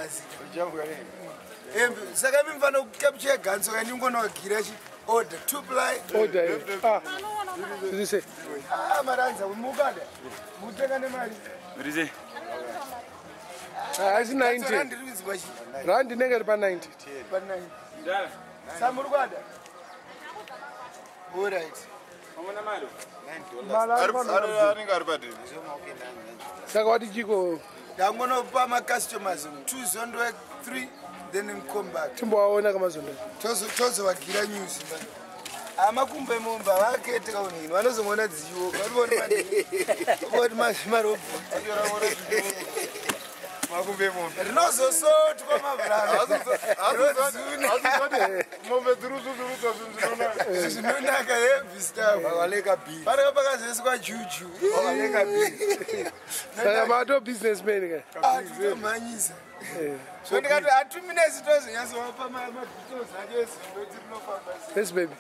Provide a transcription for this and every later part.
mazita. Hembe saka imi mufana kucapture ganso ka ndingonowagira chi order 2 ply. Order. Ah. Zvise. Ah maranza mukada. Mutenga nemari. Rize. Haisi 90. Rand riri kunzi pachi. Rand inenge iri pa 90. Pa 90. Ndala. Samuri kwada. All right. Amuna mari. Anenge ari padini. Saka wati chiko Ndangonopa macustomers 2 zondo 3 then come back. timbowaona kamazondo. Tozovagira news man. Amakumbo emombe avakete kaunini vanozongoona dzichiwoka varivoti marobhoti Makumbo emombe. rinozosotwa mavhurana Mombe dziri kuzvuzvurudzwa zvinhu zvinonaka. zvinonaka heavy stuff Vakaleka bhi. panenge pakazoiswa juju Vakaleka bhi. Saka mato businessman ka. atitomhanyisa so ndikati atuminesi tozonyatsovapa madetails acho ezondo kuti rinofamba sei Yes baby.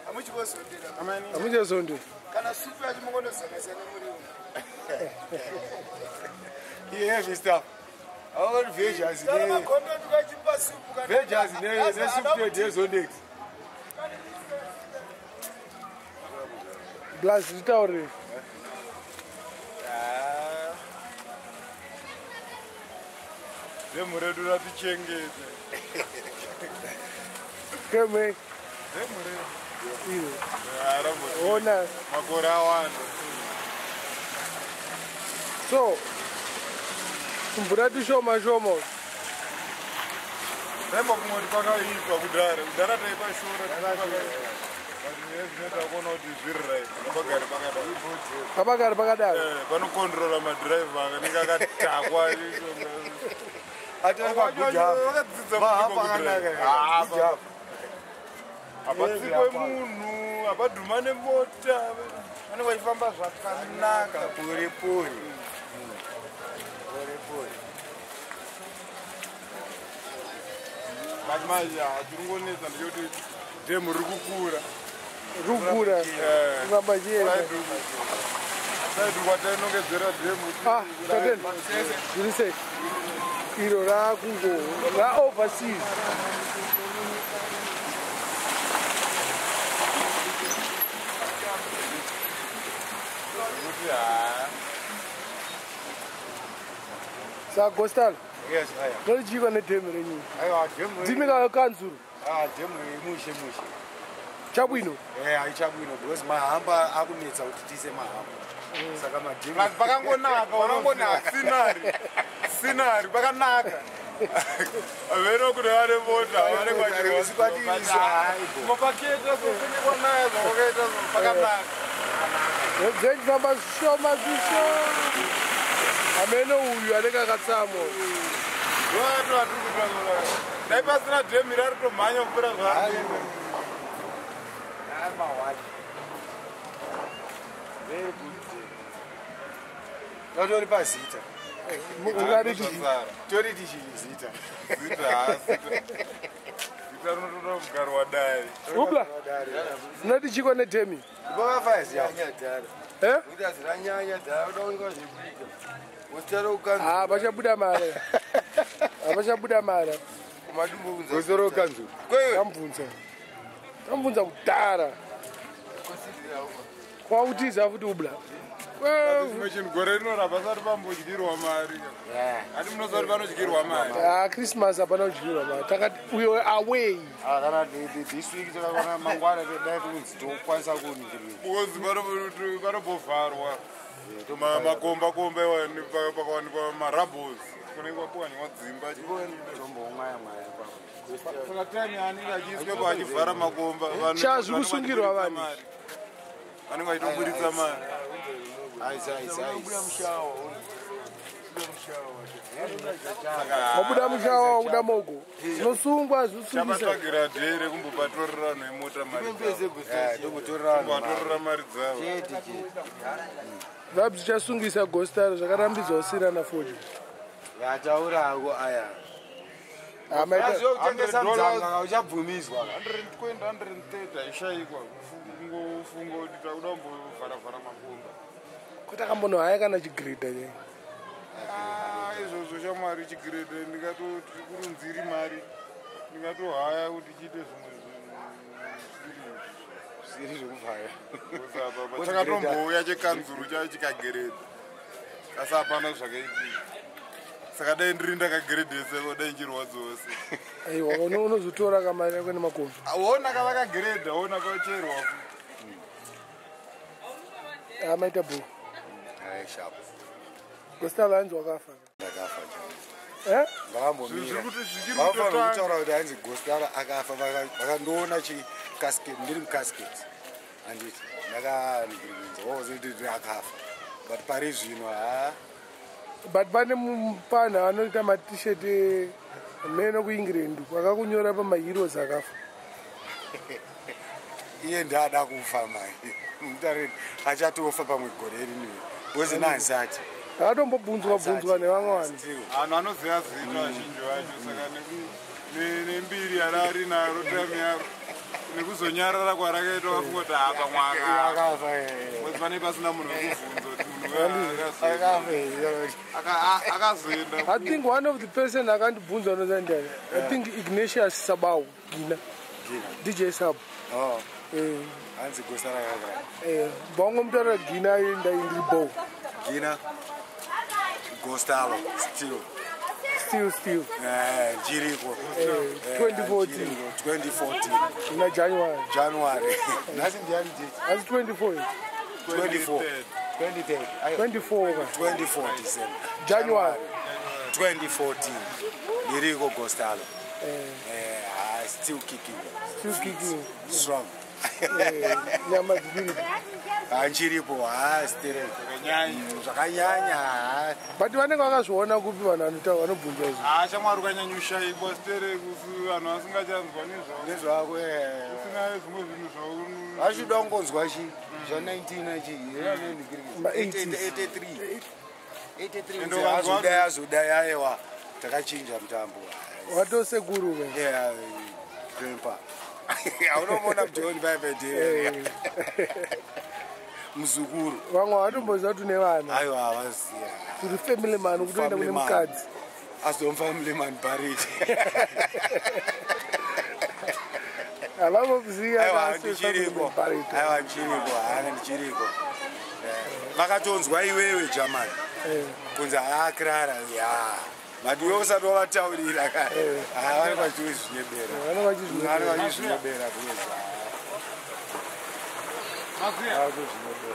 hamuchivozondera Hamuchazondo. kana supu yacho mungonozanganisa nemuriwo He heavy stuff. All veggies kana ne. magondo tukachipa supu kana- Veggies ne ne soup ye zondex. Blaz zvitaurire. Demu redu ratichengeta. Keme Demu redu. iwe. Ah, rambo. Ona. Makore awanda. So mvura tushoma shoma. Rembo kungoti kwakaipa kudhara. Kudhara taipashora. But zvinoita kuona kuti zviri right. Ngapagare pakadaro. Papagari pakadaro. Panokontrola madhiraivha anenge akadhakwa. Atori pa good job. Vakadzidza Mahamba kudipa akanaka. kudhiraivha. Ah, Good job. hapatsikwe munhu, hapadhuma nemota. Vanenge vachifamba zvakanaka. Pore pore. Pore pore. But manje chiringonetsa ndechekuti dhemu riri kukura. Rukura. Kuramba chienda. Saidi kwatainongedzera dhemu. Ah, Tatenda. Zviri sei? Iro rakungo ra overseas. Kuti haa. Saka Gostal, Yes, aya. ndorichikwa nedhemu renyu. Aiwa demu. Ndimi ka kanzuru. Ah, demu mushe mushe. Chabwino. Eh, aichabwino because mahamba akunetsa kuti tiise mahamba. Saka madhemu. But pakangonaka, Pakangonaka. Sinari. Sinari pakanaka. Vero kune vane mota, vane Kwatiri, haibo. Mapaketa so kunenge kwanaya zvawakaita so pakanaka. Dzechifamba zvishoma zvishoma. Hameno uyu anenge akatsamwa. Vanhu vatiri kuita dai pasina dhemu iri aritomhanya kupfuura zvaari. Very good. Tatori pazita. Ungariti Zvasara. Toriti chizita. Zita haa, zita. Zita rinotoda kugarwa dai. Ubla. Unoti chikwa nedhemi. Vakafa ziya. Eh? Ranyanya dhara udaoneka zvekuita. Usitaro ukanzi Ah, pachabuda mari. Hapachabuda mari. kumadumbu kunze. Usitaro ukanzi. Tambvunza. Tambvunza kudhara. Kwautiza futi ubla. Chimwe chinhu gore rino rapasati pambodyirwa mari. Hati munoziva kuti panodyirwa mari. Ah, Christmas hapana kudyirwa mari. Takati we were away. Ah, kana this week takakwana mangwana dai kunzi tokwanisa kuningirira. Because panombovharwa. Makomba komba iwayo pakawanikwa marabos. Kunenge kwapuwanywa dzimba. Tombomwaya mwaya ipapo. Saka time yaanenge achiiswepo achivhara makomba. vanhu- Cha, zviri kusungirwa vanenge vanhu. vachiburitsa mari. Vanenge vachitoburitsa mari. Aizi aizi aizi. Wabuda mushawa wabuda mogo. Zvinosungwa zvinosungisa. Chabatsvagira dhee rekumbopatorera vanhu vemota mari dzavo. Eh, tombotorera vanhu mari. Kumbovatorera mari dzavo. Chete chete. Vabs zvichasungisa Gostal zvakarambidzwa usirana fojo. Yataura hako aya. Ah, maita Aziwe kutengesa $100 mudzanga uchabvumiswa. 120 130 haishayikwa. Kungofunga kuti takuda kumbovharavhara makomba. kuti akambonohaya kana chigirida che. Ah, Izvozvo shamwari chigiredhe ndingatoti kurunziri mari ndingatohaya kuti chiite zvimwe zvinhu Zvisiri zvekuvhaya. zvisiri chakatombouya chekanzuru chacho chikageredha asi hapana zvakaitika. Saka dai ndiri ndakageredhesa dai nchirwadziwo se. Aiwa, unozotora kamari yako nemakombi. Ona kavakageredha, ona kacherwa. Amaita bho. Hai, sharp. Gostalo hanzi wakafa. Ndakafa chaivo. Eh? Ndakambomira. Zviri kuti zvichiri Vanofanira kutotanga. kutaura kuti hanzi Gostalo akafa, vakandiona chicasket, ndiri mucasket. Handiti ndakandirinza wozoti akafa, but pari zvino ha. But pane mupana anoita maT-shirt meno kuEngland akakunyora pamaheroes akafa. Iye ndaada kufa mai mutareni, achatofa pamwe gore rinoi because nahandisati. Akatombobvunzwa bvunzwa nevamwe vanhu. Vanhu vanoziva zita vazhinji vacho, saka nembiri yarari naro time yaro nekuzonyarara kwarakaita vafunga kuti apa mwaka Akafa. Because pane pasina munhu wekubvunza kuti munhu uyu Akafa. akazoenda. I think one of the person akandibvunza unoziva ndiani? I think Ignatius Sabau Gina, DJ Sab. Oh, Eh, hanzi Gostalo akakara. eh, vangomutaurira Gina ndiri bo. Gina Gostalo still. Still. Eh, ndiriko. Eh, 2014. 2014. Na January. January. Nhasi ndiani date? Asi 24. 24, 23. Aiwa, 24 ka. 24 December. January. 2014 ndiriko Gostalo. Eh, Eh, ah, still kicking. Still kicking. Strong. Eh, nyama dziripo. Hanchiripo, ha, sterek. Zvakanyanya. Zvakanyanya, ha. But vanenge vakazviona kupi vanhu vanotaura vanobvunza izvi? Ha, shamwari, ukanyanyoshaikwa sterek vanhu vasingachanzwa nezvavo. Nezvako, eh. Usina zvimwe zvinhu zvau. Vachuda kungonzwa chi zva 19 achi. Ma 80s. 83 83. Ende ukanzwa- Azodai, azodai, aiwa, takachinja mutambo. Watosekuru ka. Yeah, grandpa. Aunomona mujoni paipede muzukuru. Vamwe vatomboziva kuti une vana. Aiwa, havaziya. Kuti family man kutoenda Family kune man. mukadzi. Azomfamily man bariti. Havamboziva. Aiwa, ndichiriko. Aiwa, ndichiriko, hana, ndichiriko. Eh, vakatonzwa iwewe jamani kunzi haakirara ya, but iwe usati wavataurira ka, vanenge vachizvinyebera. Vanenge vachizvinyebera. Vanenge vachizvinyebera because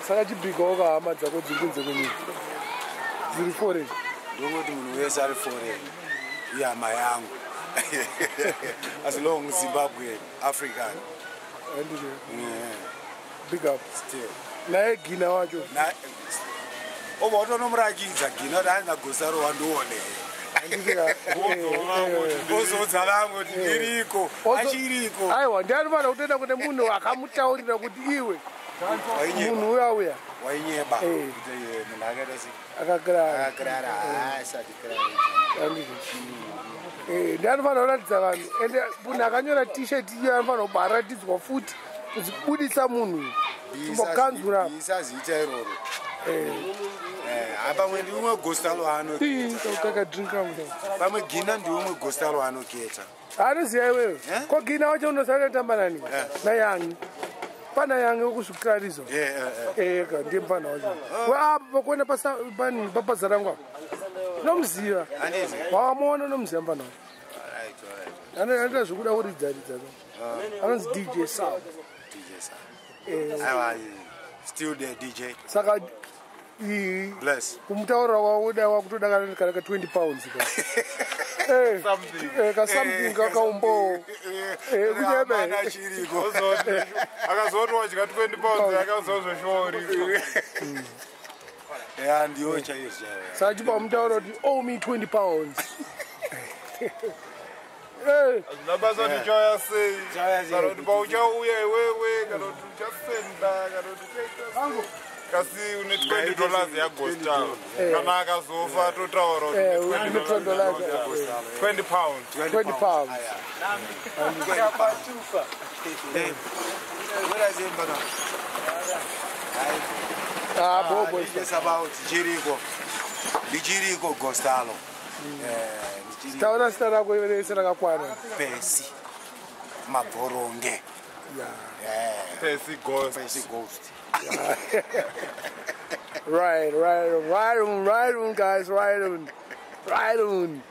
Saka chibhikawo kahama dzako dziri kunze kwenyika dziri foreign. Ndongoti munhu wese ari foreign ihama yangu as long Zimbabwe, African. Handiti? Yeah, Big up. Still. Naye Gina wacho. Obva watonomurakidza Gina kuti hanzi naGosaro wandione. Handiti ka? Ozodza vamwe kuti ndiriko, achiriko. Aiwa, ndiani fana kutoenda kune munhu akamutaurira kuti iwe Wainyeba. munhu uya uya. Wainyeba. Eh. Kuti munhu akaita sei? Akakirara. Akakirara, haasati kirara. Handiti? Eh, ndianofanira kuratidza vanhu, ende munhu akanyora T-shirt iyo anofanira kuba aratidzwa futi kuti budisa munhu uyu timbokanzura. Isa zita iroro. Eh, pamwe ndiumwe Gostalo ano. Kakadrink kangu. Pamwe Gina ndiumwe Gostalo anoketa. Anoziva iwewe. Eh? Ko Gina wacho unosara tamba nani? Eh. Nayangi, pana Yangi wekusvikirarizo. Eh, eh, eh. Eka ndiye mufana wacho apa pakuenda pani papazarangu apa unomuziva. Andizi. Wamuona, unomuziva mufana wacho. Alright, alright. Anoita zvekuda kuridza ridza. Anonzi DJ Sab. DJ Sam. Eh. Aiwa, still there, DJ. Saka Bless. kumutaurira kwakuda wakutoda kana ka 20 pounds ka. Eh, eh, ka something kakaumbowo. Eh, kunyebe. Hapana chiriko. Akazoti wadya 20 pounds akazozvoshooriko. Ya, ndiyo chaiyo chaiyo. Saka chipa mutaura kuti owe me 20 pounds. Eh, Hazvina basa kuti uchauya sei, Uchauya sei. kana kuti pauchauya iwewe, kana kuti uchasenda, kana kuti uchaita sei. Kasi une 20 dollars yaGostalo, kana akazofa totaura kuti eh, une une 20 dollars. 20 pounds. 20 pounds. Aya. Eh, where is him, bana? Ah, bo bo. DJ Sabao chiriko. Ndichiriko Gostalo. Ndichiriko. Taura zita rako rese rakakwana. Pesi Mabvoronge. Yeah. Pesi Ghost. Pesi Ghost. Right, right, right on, right on, guys, right on, right on.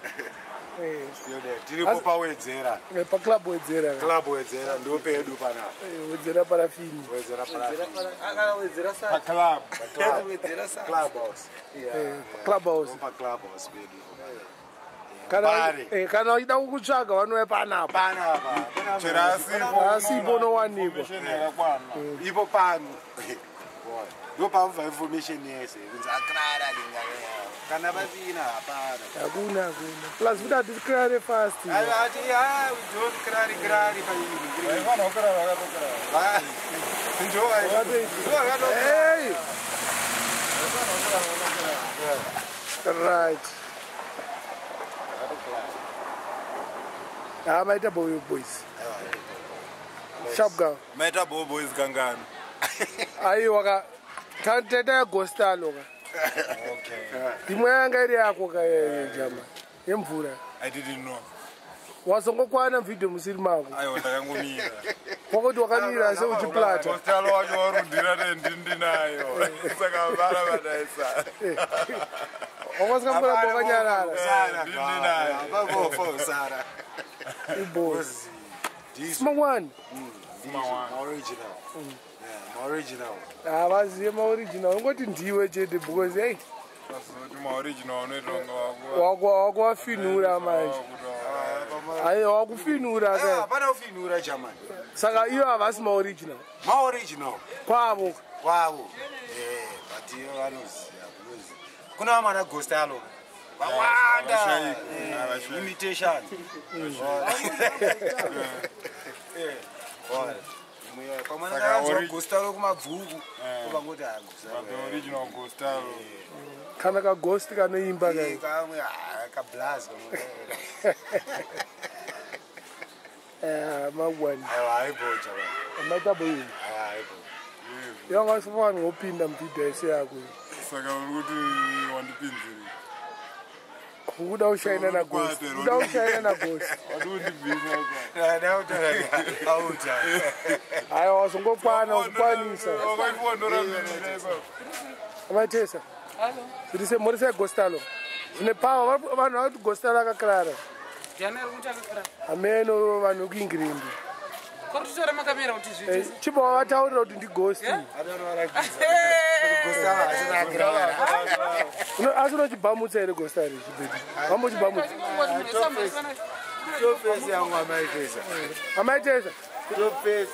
Tiripo paWedzera. Paclub Wedzera. Club Wedzera ndo pedu panapa. Wedzera Parafini. Wedzera Parafini. Paclub. Club house. Club house. Pa club house pedu. Kana kana uchida kukutsvaga vanouya panapa. Panapa. Chero asipo. Asipo unowanikwa. Information yakakwana. Ipo pano. Ndo pamubva information yese kunzi akrara linga. Kana vasina hapana. Hakuna, hakuna. Plus futi hatikrare fast. Ati ah, we don't krari krari pa ini. Vaifanira kukrara vakatokrara. Ndo vakatokrara. Hey! Right. Ah, maita boy boys. Sharp girl. Maita bo boys kangani? Aiwa ka tata ya Gostalo ka. Okay. Imwe yanga iri yako ka jama. Yemvura. I didn't know. Wasongokwana video musiri mako. Aiwa ndakangomira. Wakuti wakamira se uchiplata. Gostalo wacho warundira nendindinayo. Saka vana vadaisa. Wakasika wakanyarara. Ndindinayo. Sara. Iboss. Smangwani. Original. Yeah, original. Havazive maoriginal ungoti ndiwe chete because hey Kuti maoriginal unoita kunge waku. wakuwafinura manje. Aiwa wakufinura ka. Hapana kufinura jamani. Saka iyo havasi maoriginal Maoriginal kwavo. kwavo. Eh, but iyo vanoziva because kuna vamwe ana Gostalo. Vawanda. Havashaiki, havashaiki. Imitation. Eh. Pamwe Saka nakanzwa Gostalo kumabvuku. Kuvangoti ah Gostalo. The original Gostalo. Kana kaghost kanoimba ka. Kamwe ah kablazi kamwe. Eh mangwani. Aiwa haibo jamani. Maita boy. Aiwa haibo. Yanga usifana ngopinda mvideo yese yako. Saka uri kuti wandipinziri. Kuda ushaina na ghost. Kuda ushaina na ghost. Wadi kundibvisa apa. Auta. Aiwa wasongokwana ukukwanisa. Wakaifondoramberera ipapo. Amaitesa. Zviri se muri se Gostalo. Zvine power vanhu vakuti Gostalo akakrara. Ndiani ari kuti akakrara? Hameno vanhu vekuIngland. Kuri kutora makamera kuti zviite. Chibva wavataurira kuti ndighost. Asi unochibhamutsa here ghost ari chibhedhi? Vambochibhamutsa. Tofesi yangu amaitesa. Amaitesa. Tofesi.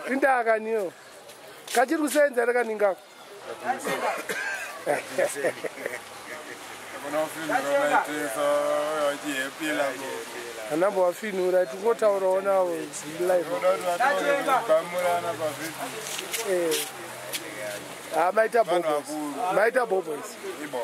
Indakaniyo. Kachiri kusenza here kaningako? Kuna kufinura maitesa vachihepila. Hanambo vafinura tingotaurawo navo live. Unoda kuti vataure kubhamurana pavhidhiyo. Eh. Ah, maita Vanhu boboys. vakuru. Maita boboys. Ibo.